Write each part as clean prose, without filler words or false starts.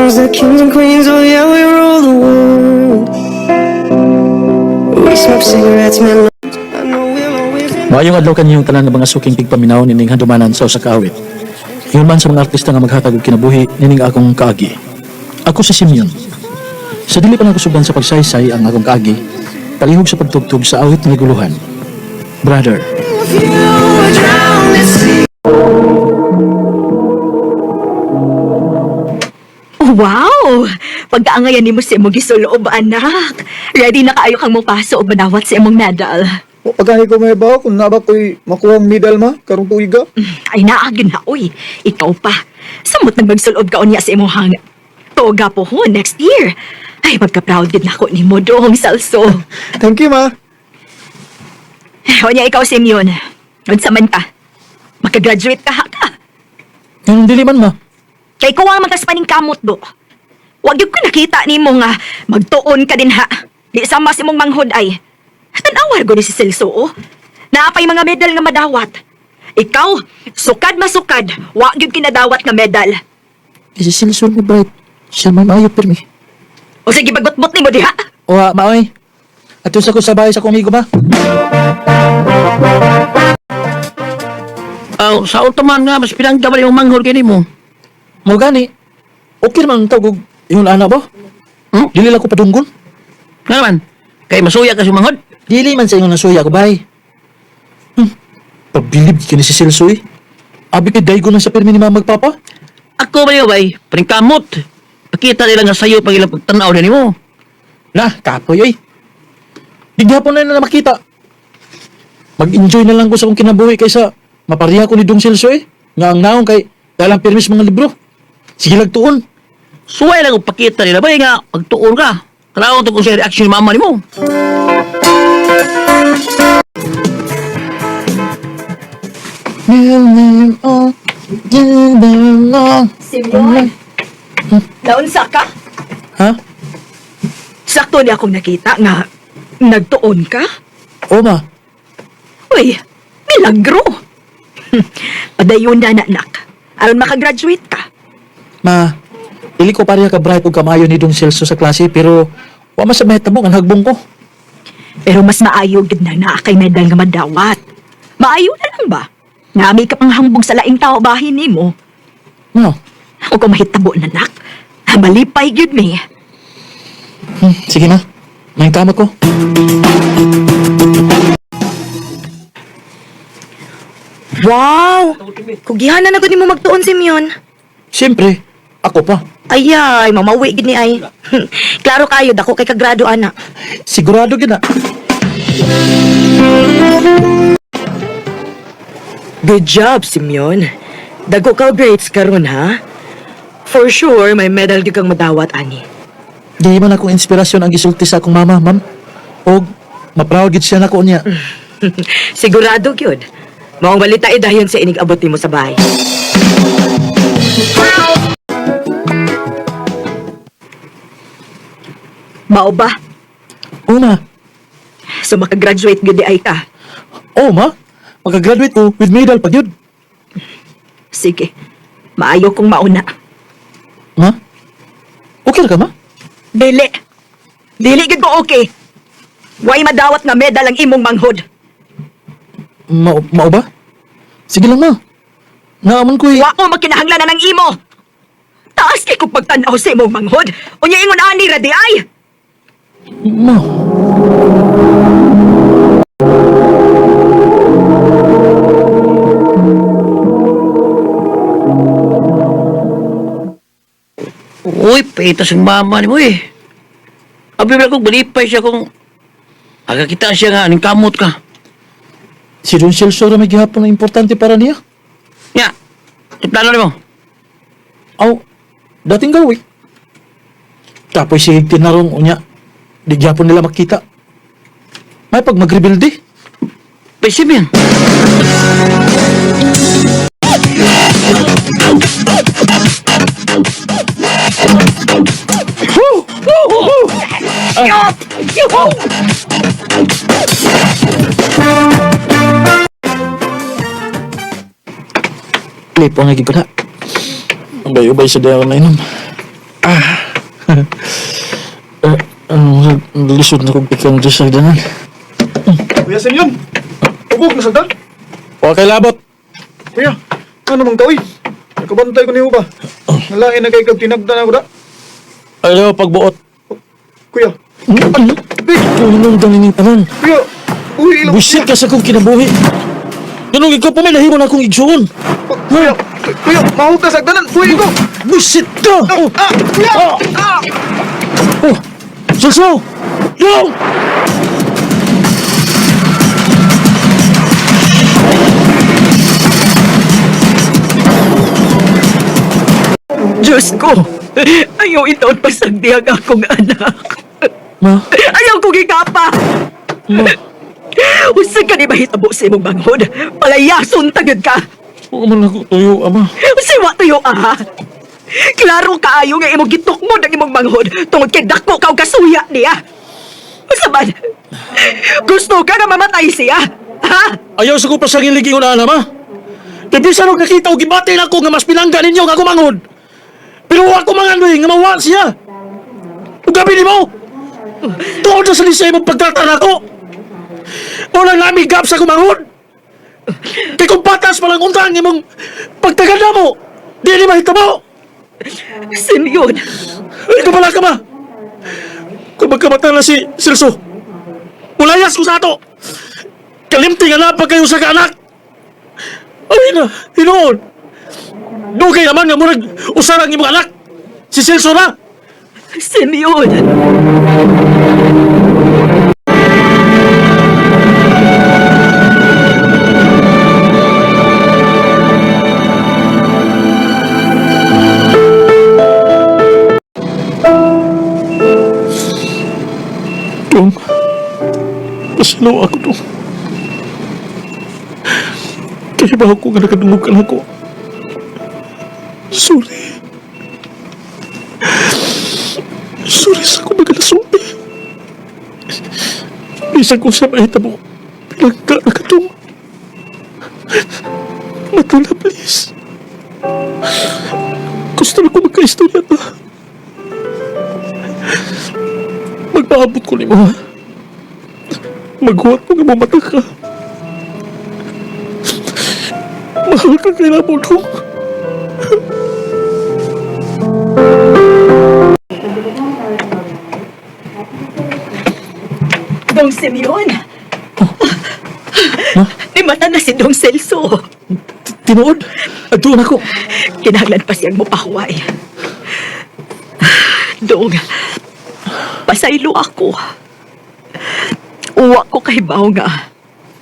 crowns, the kings and queens, oh yeah, we rule the world. We smoke cigarettes, man. I know we'll always end Maayong adlaw kaniyong tanan nga mga suking tigpaminaw nining handumanan sa usa ka awit. Ingon man sa mga artista nga maghatag og kinabuhi nining akong kaagi. Ako si Simeon. Sa dili pa nagkusugdan sa pagsaysay ang akong kaagi, palihog sa pagtugtog sa awit nga guluhan. Brother, if you were drowned at sea. Wow! Pagkaangayan nimo sa imong gisuloob, anak. Ready na kaayo kang mopaso og madawat sa imong medal. O, pagani ko may bawo kung naba ko'y makuha ang medal ma, karong tuiga. Ay naagin na, uy. Ikaw pa. Samot nang magsulob ka unya sa imong hang. Toga po ho next year. Ay, magka-proud gid nako nimo doong Celso. Thank you, ma. Unya ikaw, Simeon. Unsa man ka? Makagraduate ka ha ka. Yung dili man ma. Kay kuwang man kas kamot do. Wag gyud ko nakita nimo nga magtuon ka din ha. Di sama si mong manghod ay. Tan-awar ko ni si Celso oh. Naapay mga medal nga madawat. Ikaw, sukad masukad, wa gyud kinadawat nga medal. Si Silsol ni Bright, siya man maayo pirmi. O sige bagutbot nimo diha. Owa, maoy. Ato sa ko sa bahay sa akong amigo ba? Aw, sa ultiman nga, mas pinangga ba yung manghol kini mo? Mo gani. Okay man ang tawag og ingon ana ba? Hmm? Dili lang ko padunggon. Nga naman, kay masuya ka sa manghod. Dili man sa ingon nasuya ko bay. Pabilib kini si Silso eh. Abi kay daygo na sa pirmi ni mama magpapa. Ako ba yun, bay? Paningkamot. Pakita nila nga sayo pag ilang pagtanaw na nimo. Na, kapoy oy. Di gyapon na nila makita. Mag-enjoy na lang ko sa akong kinabuhi kaysa mapareha ko ni Dong Celso eh. Nga ang naong kay dalang pirmi sa mga libro. Sige lagtuon. Suway lang ang pakita nila, bay nga, pagtuon ka. Kailangan to kung sa reaction ni mama nimo. Simeon. Naunsa ka? Ha? Sakto ni akong nakita nga nagtuon ka? O ma, Uy, milagro. Padayon na na, anak. Aron makagraduate ka. ma, dili ko pareha ka bright ug kamayo ni Dong Celso sa klase pero wa man sa mahitabo ang hagbong ko. Pero mas maayo gid na naa kay medal nga madawat. Maayo na lang ba? Nga may ka pang hambog sa laing tao bahin nimo. No. O kung mahitabo na nak, malipay gyud mi. Sige na. May kama ko. Wow! Kugihan na na gud nimo magtuon, Simeon. Siyempre, ako pa. Ayay, mamawi gid ni ay. Klaro kayo, dako kay kagrado ana. Sigurado gid na. Good job, Simeon. Dago ka og grades karon ha. For sure, may medal gyud kang madawat ani. Di man akong inspirasyon ang gisulti sa akong mama, ma'am. Og ma-proud gid siya nako niya. Sigurado gyud. Maong balita eh dayon sa inig abot nimo sa bahay. Mao ba? Oo ma. So makagraduate gyud di ay ka. Oo ma. Makagraduate ko with medal pa gyud. Sige. Maayo kong mauna. Ma? Okay ra ka ma? Dili. Dili gyud ko okay. Way madawat nga medal ang imong manghod. Mao mao ba? Sige lang ma. Naaman ko eh. Wa ko makinahanglan na ng imo. Taas kay kong pagtan-aw sa imong manghod. Unya ingon ani ra di ay. Ma. Uy, paitas ang mama nimo eh. Abi ba kung balipay siya kung agakita siya nga, ning kamot ka. Si Don Celso ra may gihapon na importante para niya. Nga, plano nimo. Aw, dating gawi. Tapos si tinarong unya, di gyapon nila makita. May pag magrebuild. Bay, Simeon. Lipo nga gid ko na. Ang bayo-bay sa dayon na inom. Ah. Lisod na kong pikang Diyos sa danan. Kuya Simeon! Tubog na sagdan! Wa kay labot. Kuya, ano mang kaoy? Nakabantay ko niyo ba? Nalain na kay kag tinagdan ako da. Ayaw, pagbuot. Kuya, Ano? Tunong dang tanan. kuya! Uy, ilong! Busit ka sa kong kinabuhi. Ganun ikaw pa may nahimo na akong igsuon. Kuya, kuya, mahog ka sagdanan! Uy, ikaw! Busit ka! Oh! Ah, kuya! Ah! Ah! Oh! Celso! Yo! Diyos ko! Ayaw itaon pasagdi ang akong anak. Ma, Ayaw kong ikapa! ma, Usa ka ni mahitabo sa imong manghod. Palayason tagod ka. huwag man ako tuyo, ama. Siwa tuyo ah. Klaro kaayo nga imong gitukmod ang imong manghod tungod kay dako ka og kasuya niya. Usa man? Gusto ka nga mamatay siya? Ha? Ayaw sa ko pasagin ligi ko na, ama. Bibisan og nakita og gibati na ako nga mas pinangga ninyo nga ako manghod. Pero wa ko mga nga mawa siya. Ug gabi nimo. Tuod na sa lisay mong pagtrata nako. Walang lami gap sa kumanghod. Kay kung patas pa lang untang imong pagtaganda mo, di ni mahitabo. Simeon, Ay, kabala ka ba? Kung magkamata na si Celso, ulayas ko sa ato. Kalimti nga na pag kayo sa kaanak. Ay na, hinuon. Dugay naman nga murag usarang imong anak. Si Celso na. Simeon. Dong, pasalaw ako dong. Kaya ba ako nga nakadungog ka na ako? Sorry. Sorry sa akong magkanasulti. Bisan kung sa mahita mo, pinagka na ka dong. Matula, please. Gusto na ko magka-istorya ta. Magpaabot ko nimo ha. Maghuwat mo nga mamata ka. Mahal ka kay Labo dong. Dong Simeon. Ma? Nimata na si Dong Celso. Tinuod? Adtuon ako. Kinahanglan pa siyang mopahuway. Dong, pasaylo ako. Uwa ko kay Bao nga.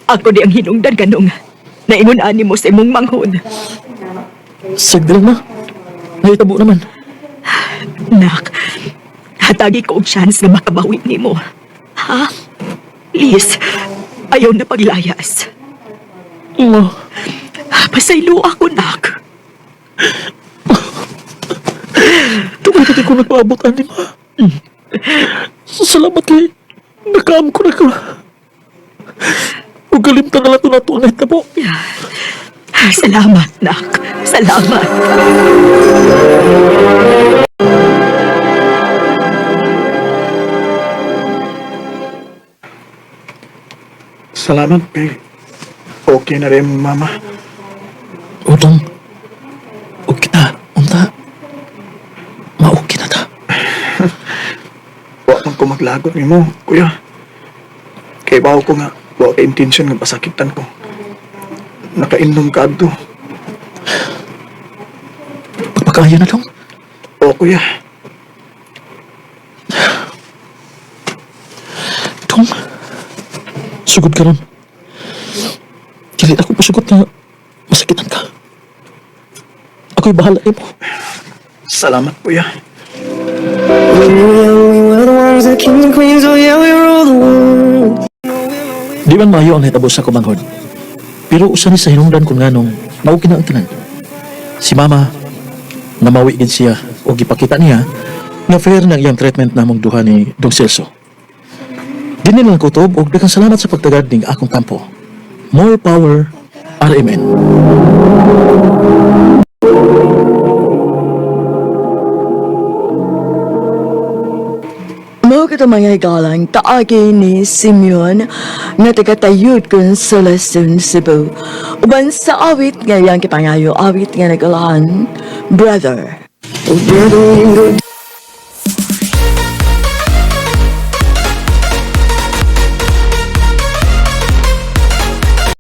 Ako di ang hinungdan kanong naingon ani mo sa imong manghod. Sagdi lang ma. Nahitabo naman. Nak, hatagi ko og chance nga makabawi nimo. Ha? Please, ayaw na paglayas. Ma, Pasaylo ako, nak. tungkol ka di ko nagpaabot ani ma. Salamat kay nakaam ko na ka. Ug galimta na lang ito nato ang nahitabo. Salamat, nak. Salamat. Salamat, kay okay na rin, mama. Udong, ug kita, unta. Ma-okay na ta. Wa man ko maglagot nimo, kuya. Kay bawo ko nga, wa kay intention nga pasakitan ko. Nakainom ka adto. Pagpakaayo na dong. O kuya, Dong, sugod ka ron. Dili ako pasugot na masakitan ka. Ako'y bahala nimo. salamat kuya. When we were young, we were the ones, the kings and queens. Oh yeah, we rule the world. Di man maayo ang nahitabo sa kumanghod. Pero usa ni sa hinungdan kung nganong mauki na ang tanan. Si mama, namawi gid siya o gipakita niya nga fair na ang iyang treatment namong duha ni Dong Celso. Dinhi lang kutob og daghang salamat sa pagtagad ning akong kampo. More power, RMN. ato mga higalang kaagi ni Simeon nga taga-Tayud, Consolacion, Cebu. Uban sa awit nga iyang kipangayo, awit nga nagulahan, "Brother." Oh, brother, we go